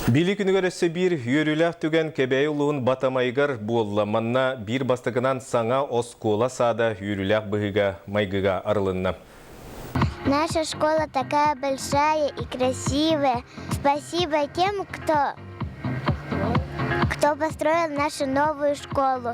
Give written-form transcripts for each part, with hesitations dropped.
Били күнүгэр өссө биир үөрүүлээх түгэн Кэбээйи улууһун Батамайыгар буолла. Манна биир бастакынан саҥа оскуола саада үөрүүлээх быһыыга-майгыга арылынна. Наша школа такая большая и красивая. Спасибо тем, кто построил нашу новую школу.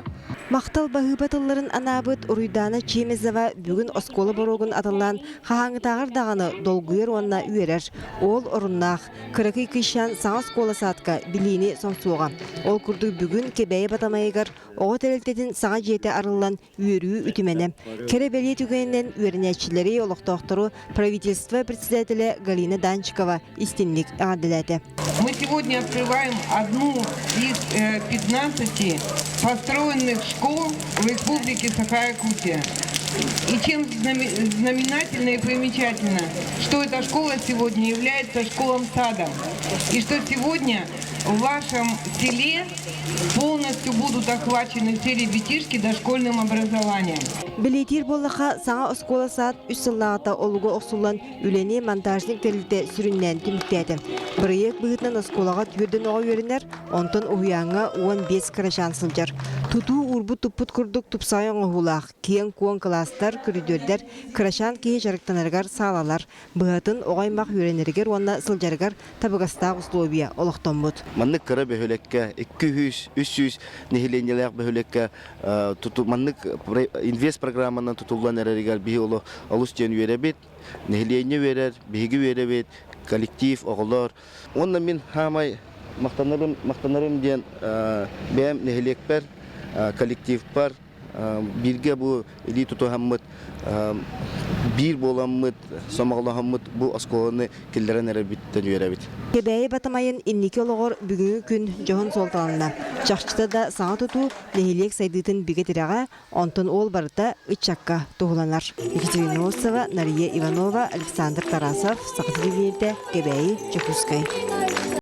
Махтал баһыыба тылларын анаабыт Уруйдаана Чемезова бүгүн оскуола боруогун атыллаан хаһааҥҥытааҕар даҕаны долгуйар уонна үөрэр. Уол оруннаах, кыракый кыысчаан саҥа оскуола саадка билиини сомсуоҕа. Ол курдук бүгүн Кэбээйи Батамайыгар оҕо тэрилтэтин саҥа дьиэтэ арыллан үөрүү үтүмэнэ. Кэрэ бэлиэ түгэнинэн үөрэнээччилэри, олохтоохтору правительство председателэ Галина Данчикова истинник эҕэрдэлээтэ. Мы сегодня открываем одну из 15 построенных школ в Республике Саха-Якутия. И чем знаменательно и примечательно, что эта школа сегодня является школом-садом. И что сегодня в вашем селе полностью будут охвачены все ребятишки дошкольным образованием. Бэлиэтиир буоллахха, саҥа оскуола саад үс сыллааҕыта олуга охсуллан үлэни монтажник тэрилтэ сүрүннээн түмүктээтэ. Бырайыак быһыытынан оскуолаҕа түөрдэн оҕо үөрэнэр, онтон уһуйааҥҥа 15 кырачаан сылдьар. Тутуу уурбут-туппут курдук тупсаҕай оҥоһуулаах, киэҥ-куоҥ кылаастар, көрүдүөрдэр, кырачаан киһи дьарыктанарыгар саалалар, быһатын оҕо аймах үөрэнэригэр уонна сылдьарыгар табыгастаах условия олохтоммут. Маннык кыра бөһүөлэккэ 200, 300 нэһилиэнньэлээх бөһүөлэккэ маннык инвест программанан тутуллан эрэригэр биһи олус диэн үөрэбит. Нэһилиэнньэ үөрэр, биһиги үөрэбит, коллектив, оҕолор. Уонна мин хаамай махтанарым, махтанарым диэн бэйэм нэһилиэкпэр, коллективпар бииргэ бу илии тутуһаммыт, биир буоламмыт, сомоҕолоһоммут бу оскуоланы киллэрэн эрэрбиттэн үөрэбит. Кэбээйи Батамайын инники олоҕор бүгүҥҥү күн дьоһун суолталанна. Чахчыта да саҥа тутуу нэһилиэк сайдыытын бигэ тирэҕэ, онтон ол барыта ыччакка туһуланар. Екатерина Осова, Нария Иванова, Александр Тарасов, Саха телевидениетэ, Кэбээйи, Дьокуускай.